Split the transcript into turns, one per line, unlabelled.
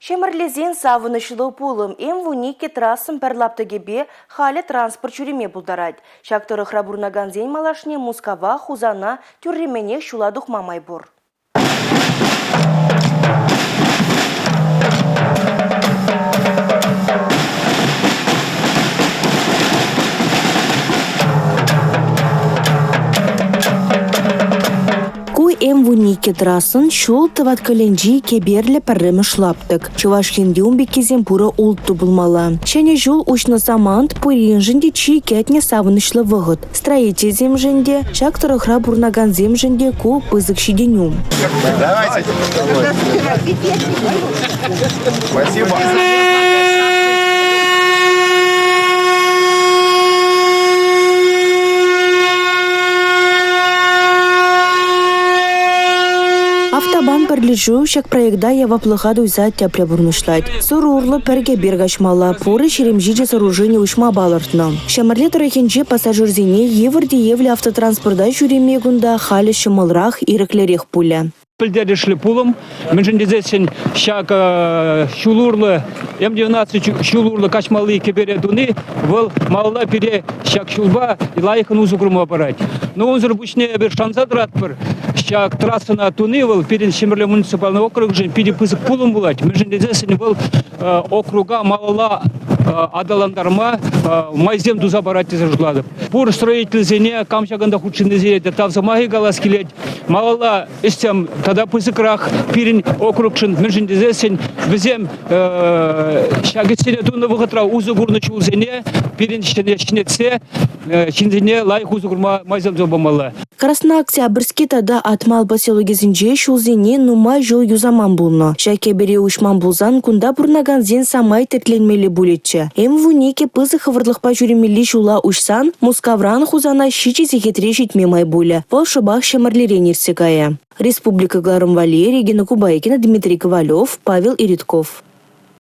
Ҫӗмӗрлесен савӑнӑҫлӑ пулӑм М-12 трассӑн пӗр лаптӑкӗпе халӗ транспорт ҫӳреме пултарать. Ҫак тӑрӑхра пурӑнакансен малашне Мускава, Хусана тӳрремӗнех ҫула тухма май пур. Ку М-12 трассӑн ҫул тӑваткалӗнчи кӗперлӗ пӗрремӗш лаптӑк. Чӑваш Енри ун пеккисем пурӗ улттӑ пулмалла. Ҫӗнӗ ҫул уҫнӑ самант пуриншӗн те чи кӗтнӗ савӑнӑҫлӑ вӑхӑт. Строительсемшӗн те, ҫак тӑрӑхра пурӑнакансемшӗн те ку пысӑк ҫитӗнӳ.
Давайте. Спасибо.
Автобан пӗрлешӳ ҫак проекта яваплӑха туйса тӗплӗ пурнӑҫлать. Сӑр урлӑ пӗр кӗпер каҫмалла, пурӗ 27 сооружени уҫма палӑртнӑ. Ҫӗмӗрле тӑрӑхӗнче пассажирсене йывӑр тиевлӗ автотранспорта ҫӳреме кунта халӗ ҫӑмӑлрах, ирӗклӗрех пулӗ.
Пӗлтерӗшлӗ пулӑм, мӗншӗн тесессӗн ҫак ҫул урлӑ М-19 ҫул урлӑ каҫмалли кӗпере туни вӑл малалла пире ҫак ҫулпа лайӑххӑн усӑ курма парать. Но унсӑр пуҫне эпир шанса тӑратпӑр, ҫак трассӑна туни вӑл пирӗн Ҫӗмӗрле муниципаллӑ округшӑн питӗ пысӑк пулӑм пулать. Мӗншӗн тесессӗн вӑл округа малалла аталантарма майсем туса парать тесе шутлатӑп. Пур строительсене, кам ҫакӑнта хутшӑннисене те тав сӑмахӗ калас килет. Малалла ӗҫсем тата пысӑкрах пирӗн округшӑн, мӗншӗн тесессӗн вӗсем ҫак ӗҫсене тунӑ вӑхӑтра усӑ курнӑ ҫулсене пирӗн ҫӗнетсе ҫынсене лайӑх усӑ курма майсем туса памалла.
Краснооктябрьски тата Атмал поселокӗсенче ҫулсене нумай ҫул юсаман пулнӑ. Ҫак кӗпере уҫман пулсан кунта пурӑнакансен самай тертленмелле пулӗччӗ. М-12 пысӑк хӑвӑртлӑхпа ҫӳремелли ҫула уҫсан Мускавран Хусана ҫичӗ сехетре ҫитме май пулӗ. Вӑл шӑпах Ҫӗмӗрлерен иртсе кайӗ. Республика кӑларӑм валли Регина Кубайкина, Дмитрий Ковалев, Павел Иритков.